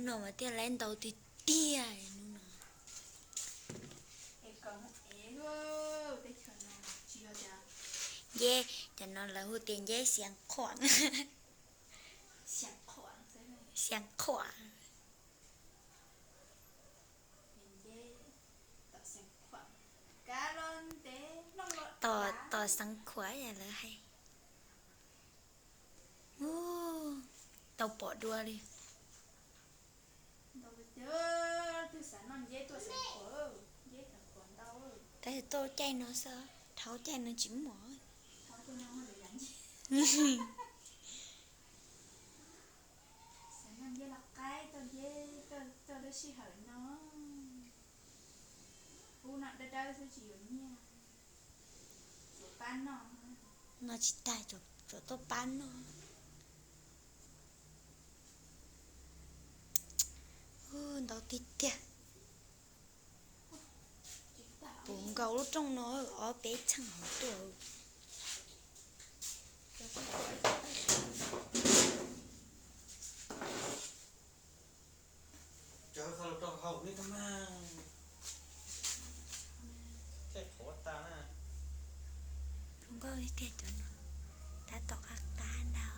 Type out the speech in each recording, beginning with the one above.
No mas thiaj laib ntau tiag tiag hnub no. Nceb, cov no lawv hu tias nceb xia qhuam. Xia qhuam. Tos, tos xeev khuam yam lawv hais. Tau pom dua li. Tab sis tuaj caij no xwb, dhau caij no tsis muaj. No tsis tag, tsuas tuaj pab noj. Ntau tiag tiag. Puv nkaus lub rooj no ob peb txheej hauv tuaj. Zoo nkauj li tiag cov no, tab tom qab qab ntag.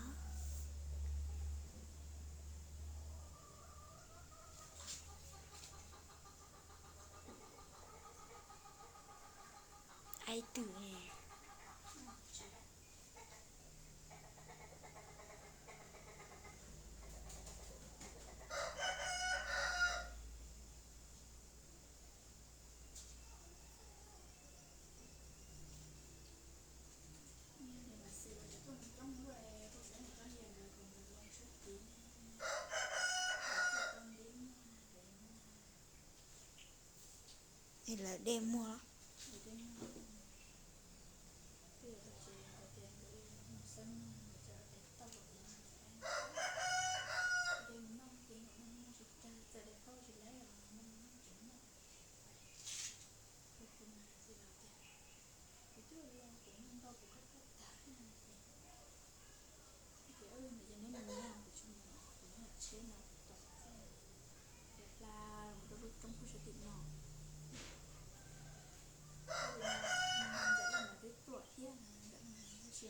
Aib twm. Es lawv dej muag los? Kuv twb los kuv mus ntau kuv koj tag ces, ces ntawd ces neb mus nyob kuv tsis mus, kuv nyob tsheb no kuv tos txog, ces hla mus rau lub roob pug sab tim no. Ntawm no mas twb tuaj thiab, ntawm no tab sis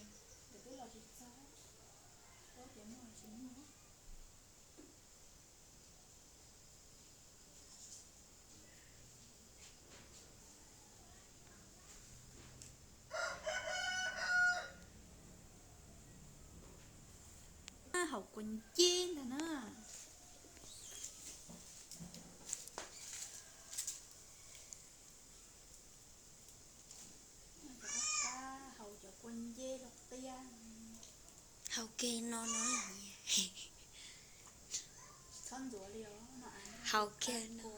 nkawd twb los tsis txog, tab ces muaj los tsis muaj. Haus kua nceb ntag na. Haus cov kua nceb los qiab. Haus kiag no no. Txhob ntxuav li os. Haus kiag no.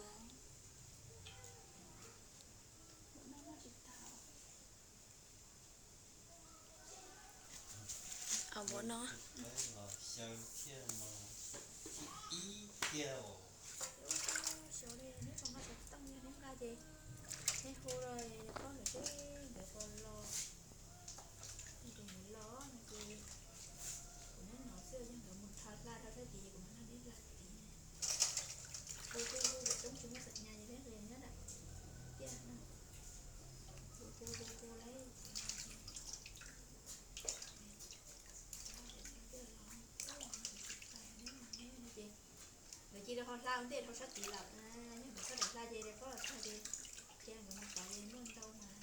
Au, npaum no. Xyov li, neb puas nqa xov tooj, yog neb nqa ces neb hu rau pab lawm seb nkawd puas los. Yog tias nkawd los no ces kuv nyob no xwb, yog nkawd mus rho hla rau sab tid ces kuv mam nrog neb hla tid. Hu hu hu, lawv coob tsis muaj xam nyas ces peb nqis nyob nram tiaj no. Hu hu hu hu lawm. Nkawd cia li ho hla ua ntej dhau sab tid lawm, yog nkawd sab daim hla ces pab los txog ces cia nkawd mus tod ces muaj ntau mas,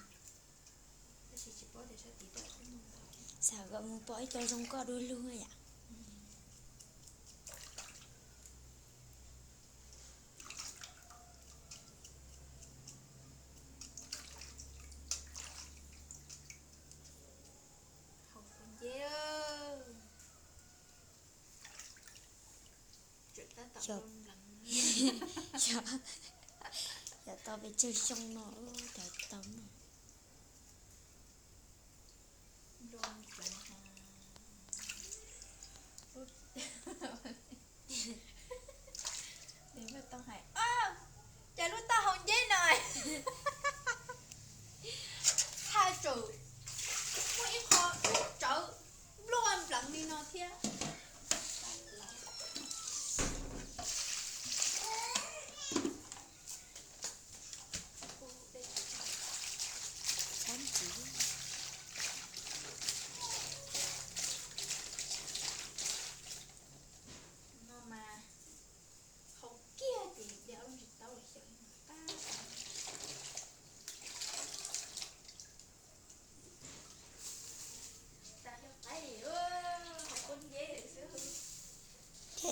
tab sis tsis paub tias sab tid tod muaj ntau. Xav kom mus pom ib co zoo nkauj du lug yom. Haus kua nceb. Yog tau pes tsawg xyoo no, cov tau no. Ces lub taub hau nceb no haj tsaum muaj ib qho dub tsawv npluaj npleev li no thiab.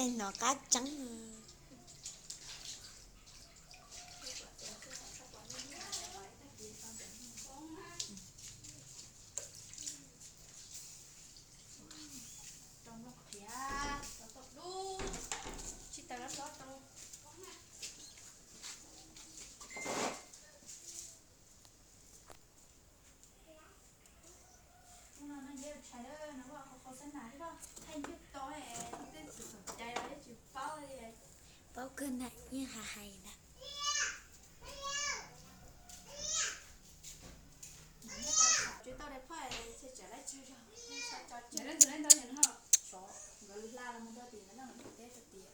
No qab tseeb. Paub kawg na, yeej hais hais ntag.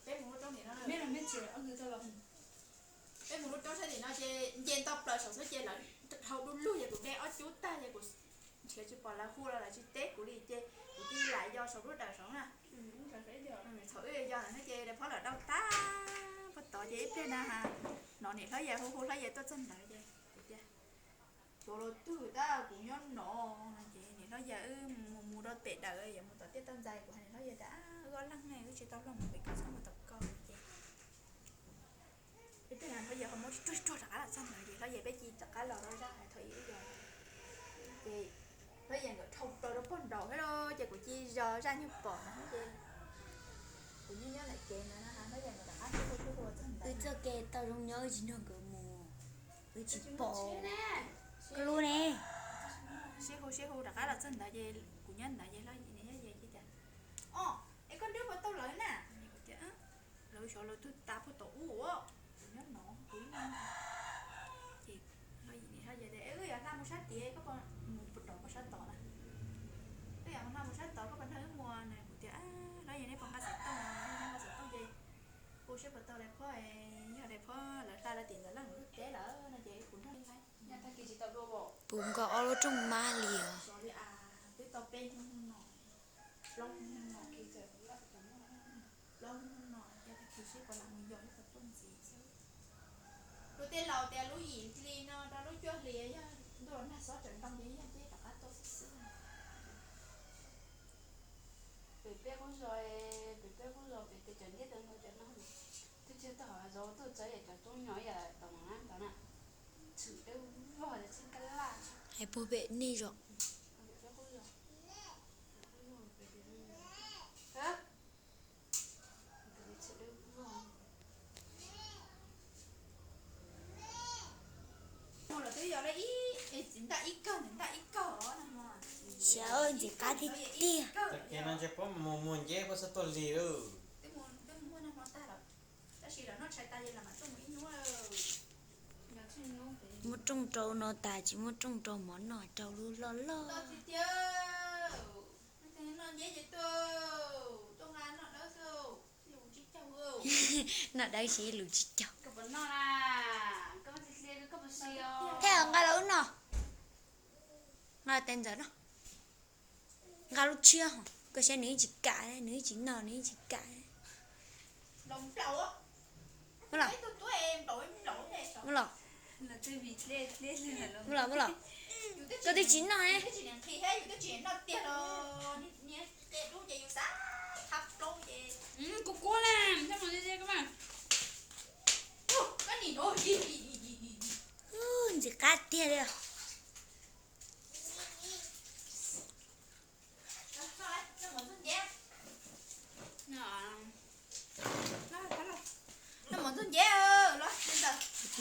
Peb mus lub roob sab tim no ces nce nto plaws saum xwb ces lawv dhau du lug ces kuv de ob cub tag ces kuv nrhiav tsis pom lawv hu los lawv tsis teb kuv li ces kuv cia li lam yos saum lub dawm saud na. Thaum wb yos ntawd no ces daim phob lawm dau tag puag tod ces ib pliag na, hnov niam hlob yawg hu hu hlob yawg tuaj txog ntawd ces kuv tias, Xyov los twg tab kuv nyob no no ces niam hlob yawg wb mus mus rau pem dawm yuav mus tom tiaj toj ntxas, kuv hais niam hlob yawg tias, Wb ob leeg ne wb tsis tau luag mus pem koj txhob mus tom koj ces ib pliag hlob yawg ho muab ruaj ruaj rov qab los txog ntawd ces hlob yawg peb cia li rov qab los rau zaj hais thaum ub yos ces hlob yawg nkawd dhau plaws rau pog nraud thiab lauj ces kuv cia li zos zaj nyuag pom na ces kuv nyob nyob ntawm kev ntawd na hlob yawg nkawd rov qab sib hu sib hu txog ntawd. Wb txoj kev tau zoo nyob wb tsis nrog nkawd mus, wb tsis pom koj lub ne. Sib hu sib hu rov qab los txog ntawd ces kuv nyob ntawd ces hlob yawg niam hlob yawg cia li tias, O, es koj nrhiav puas tau lawv na? Kuv tias, Lawv xyov lawv twb tas puag tom ub, kuv nyob no kuv ib leeg. Ces hlob yawg tias, Wb yog hla mus sab tid, koj puas mus rau puag sab tod na? Wb yog hla mus sab tod, koj puas nrog wb mus na? Kuv tias, Hlob yawg, neb puas nqa xov tooj? Neb nqa xov tooj ces hu seb puas tau daim phob, yog daim phob lawv hla lawv tim ntawd leej lub teb lawm no ces kuv nrog. Puv nkaus ob lub rooj mab li os. Twb tau peb hnub no, plaub hnub no, plaub hnub no, yog tag kis seb puas lam mus yos ib qho tuaj ntxiv xwb. Tus tij laug tias lub yim hli no rau lub cuaj hlis yog ntuj los nag xob tseem ntoo ces yog tib rov qab tuaj xwb xwb. Pem peb qub zos, pem peb qub zos pem tej cov ntiab tau no cov no, twb tsis tau zov tuaj txawv yam cov tub nyuam yam tom no na, tshwm dawb vog tsis kaj laj. Hais puag pem nej zos. Xyov ntxim qab tiag tiag. Tag kis no ntshe puab mus muag nceb puab txhob tuaj lig lawm. Muab rooj rau no tas tsis muab rooj rau mov noj rau lub loj loj. Noj dawb ces lus tsis caug. Thiab nqa los ub noj, nqa tes ntxawm no, nqa lub tshiab ho, koj saib nws tsis kam, nws tsis noj, nws tsis kam. Muab los, muab los, muab los, koj twb tsis noj. Ntxim qab tiag li.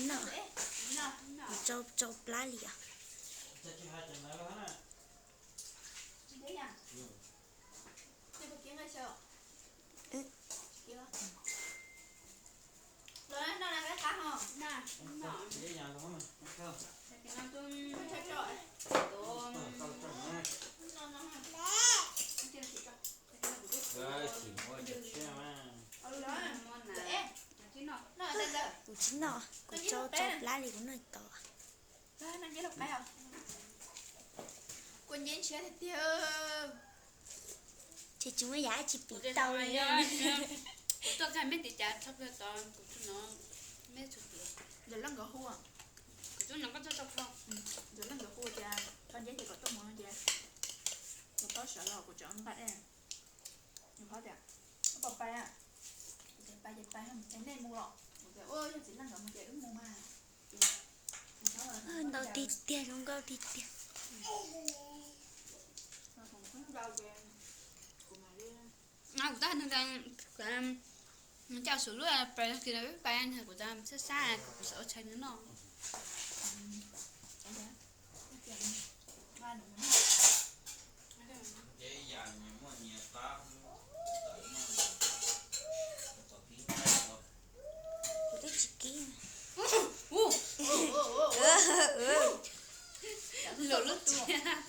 Noj, tsau plab li os. Kuv tsis noj, kuv tsau tsau plab li kuv noj tau. Kua nceb ntshiab tiag tiag. Ces tsis muaj yam dab tsi pim tau li. Kuv tuaj txog meb tim cas txhob plawg tod, kuv tsuas hnov meb txhua tias. Ntxawm Leej nkawd hu, kuv tsuas hnov koj txog tau kho. Ntxawm Leej nkawd hu tias tso nceb ces kom tuaj mus no ces kuv txhob sawv los kuv tseem nqa dej. Nws qhov tias, koj pom pais a, Ntau tiag tiag, zoo nkauj tiag tiag. Kuv tab nws coj xus lub pas kiag, pas kuv tab sab sab kuv xav ua tshais nws noj. Kuv twb tsis kib. Lub lub txiv.